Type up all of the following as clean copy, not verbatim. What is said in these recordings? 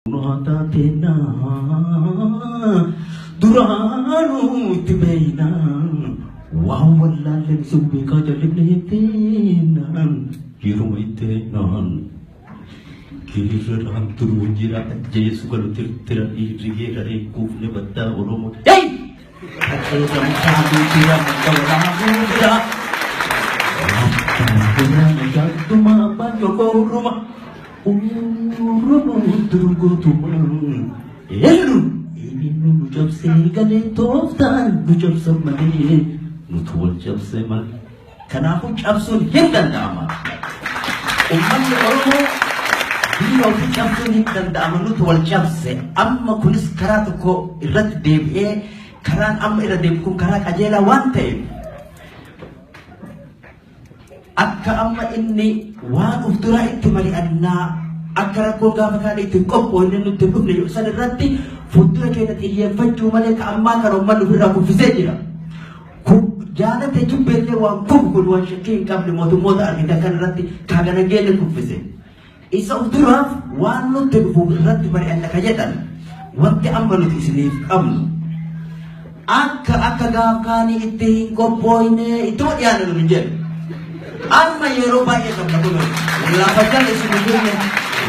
Maataa teenna duraanuu itti beeyna waan wallaalleen isin beekaa jal'ifne teenna yeruma itti eenyaan Geeraraan turuu jira ajjeesu galu tirtira dhiirri geeraree kuufne baddaa Oromoo. Hey! Qeerramsaanii jira madda walaabuu jira. Jaartuma abbaan yokoo hurruma. Oromoo durgootuma. Eenyu eenyu nu cabsee galee tooftaan nu cabsan malee nutu wal cabse malee. Kanaafuu cabsuun hin danda'ama. Uummanni Oromoo biyya ofii cabsuun hin danda'ama nuti wal cabse. Amma kunis karaa tokko irratti deebi'ee karaan amma irra deemu kun karaa qajeelaa waan ta'eef akka amma inni waan of duraa itti mari'annaa akka rakkoo gaafa kaan itti qophoofne nutti hin dhufne san irratti fuuldura keenya xiyyeeffachuu malee ka ammaa kan uummanni ofirraa kuffisee jira. Kun jaalate jibbeellee waan kufu kun waan shakkii hin qabne mootummoota argitan kan irratti kaagana geenne kuffise. Isa of duraaf waan nutti dhufu irratti mari'anna ka jedhan wanti amma nuti isiniif qabnu akka akka gaaf kaanii itti hin qophooyne ittuma dhiyaanna nu hin jedhu. Amma yeroo baay'ee qabna kun lafa jala isin hin jirne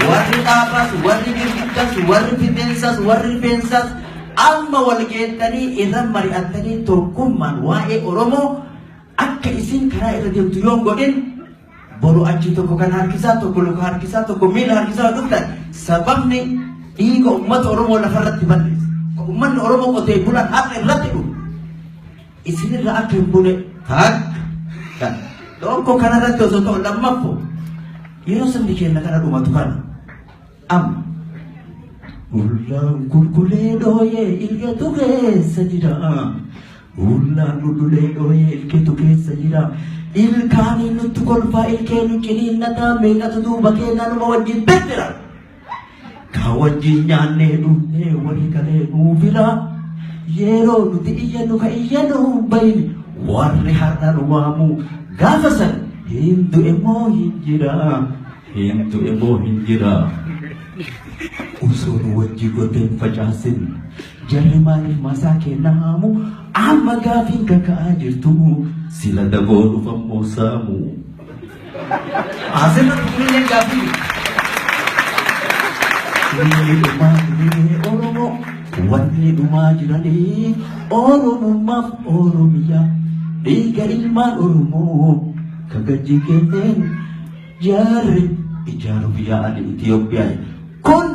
warri dhaabaas warri girgiddaas warri fixeensaas warri rifeensaas Amma wal geettanii irra mari'attanii tokkummaan waa'ee Oromoo akka isin karaa irra deemtu yoo hin godhin boru achi tokko kan harkisaa tokko luka harkisaa tokko miila harkisaa dhuftan sababni dhiiga uummata Oromoo lafarratti balleessa. Uummanni Oromoo qotee bulaan har'a irratti dhufu. Isinirra akka hin bune takka kan tokko kanarratti osoo ta'u lammaffoo yeroo sabni keenya kana dhumatu kana Amma Hullaan gulgulee dhooyee ilkeetu keessa jira. Hullaan gulgulee dhooyee ilkeetu keessa jira. Ilkaanii nutti kolfaa ilkee nu ciniinnataa meeqatu duuba keenyaa numa wajjin birbira. Ka wajjin nyaannee dhugnee walii galee nuufira. Yeroo nuti iyyannu ka iyyannu hin bayne warri har'a nu waamu gaafa san hin du'e moo hin jira. Hin du'e moo hin jira? Osoo nu wajji gotee hin facaasin jarri maaliif masaa keenya haamu amma gaafiin kaka'aa jirtu sila daboo dhufan moo saamu. Asirratti kunillee gaafii. Wanni dhumaa jiranii Oromoo wanni dhumaa jiranii Oromummaaf Oromiyaa dhiiga ilmaan Oromoo kagajji kenneen Jarri ijaaruuf yaa'an Itoophiyaa. Kun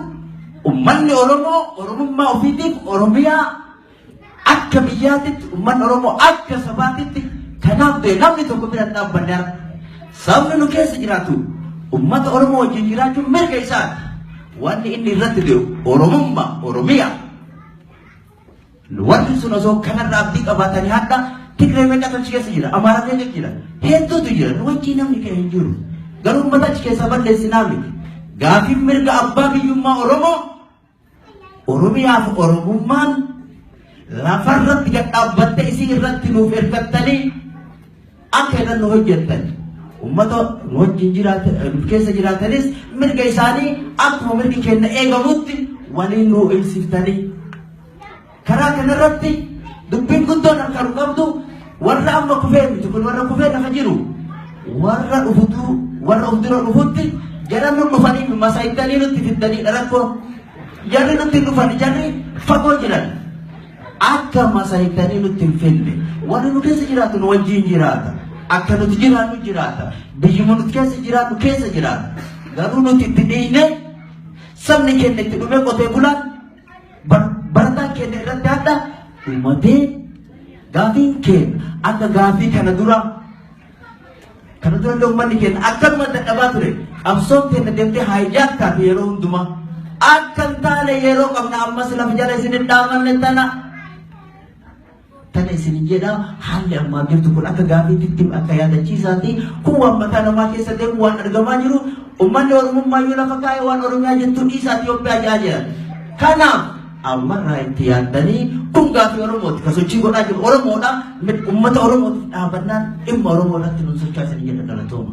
ummanni Oromoo Oromummaa ofiitiif Oromiyaa akka biyyaatitti ummanni Oromoo akka sabaatitti kanaaf ta'e namni tokko bira hin dhaabbanne har'a. Sabni nu keessa jiraatu ummata Oromoo wajjin jiraachuun mirga isaati. Wanni inni irratti ta'e Oromummaa Oromiyaa. Warri sun osoo kanarra abdii qabaatanii hadha Tigree meeqatu achi keessa jira, Amaaraa meeqa jira, hedduutu jira. Nu wajjin namni ka'e hin jiru. Garuu uummata achi keessaa balleessinaa miti. Gaafiin mirga abbaa biyyummaa Oromoo Oromiyaaf Oromummaan lafarratti gad dhaabbattee isii irratti nuuf ergattanii akka irra nu hojjettan uummata nu wajjin jiraatan nu keessa jiraatanis mirga isaanii akkuma mirgi keenya eegamutti waliin nu eegsiftanii karaa kanarratti dubbiin guddoon harka nu qabdu warra amma kufee miti kun warra kufee lafa jiru warra dhufutu warra of dura dhufutti jara nu dhufanii masayitanii nutti fiddanii rakkoo jarri nutti dhufan jarri fagoo jiran Akka masaytanii nutti hin finne. Warri nu keessa jiraatu nu wajjin jiraata. Akka nuti jiraannu jiraata. Biyyuma nuti keessa jiraannu keessa jiraata. Garuu nuti itti dhiine sabni keenya itti dhumee qotee bulaan barataan keenya irratti hadha dhumatee gaafiin keenya akka gaafii kana dura Kana dura illee uummanni keenya akkanuma dadhabaa ture. Qabsoon keenya deemtee haayijaak taate yeroo hundumaa. Akka hin taane yeroo qabna ammas lafa jala isin hin dhaamanne tana. Tana isin jedha haalli ammaa jirtu kun akka gaafiitti akka yaadachiisaati. Kun waan mataa namaa keessa deemu waan argamaa jiru. Uummanni Oromummaa yoo lafa kaa'e waan Oromiyaa jettu dhiisaa Itoophiyaa jaa jira. Kanaaf ammarraa itti yaaddanii kun gaaffii Oromooti. Ka sochii godhaa jiru Oromoodha. Uummata Oromootiif dhaabannaan dhimma Oromoo irratti nun socho'aa isin jedha galatooma.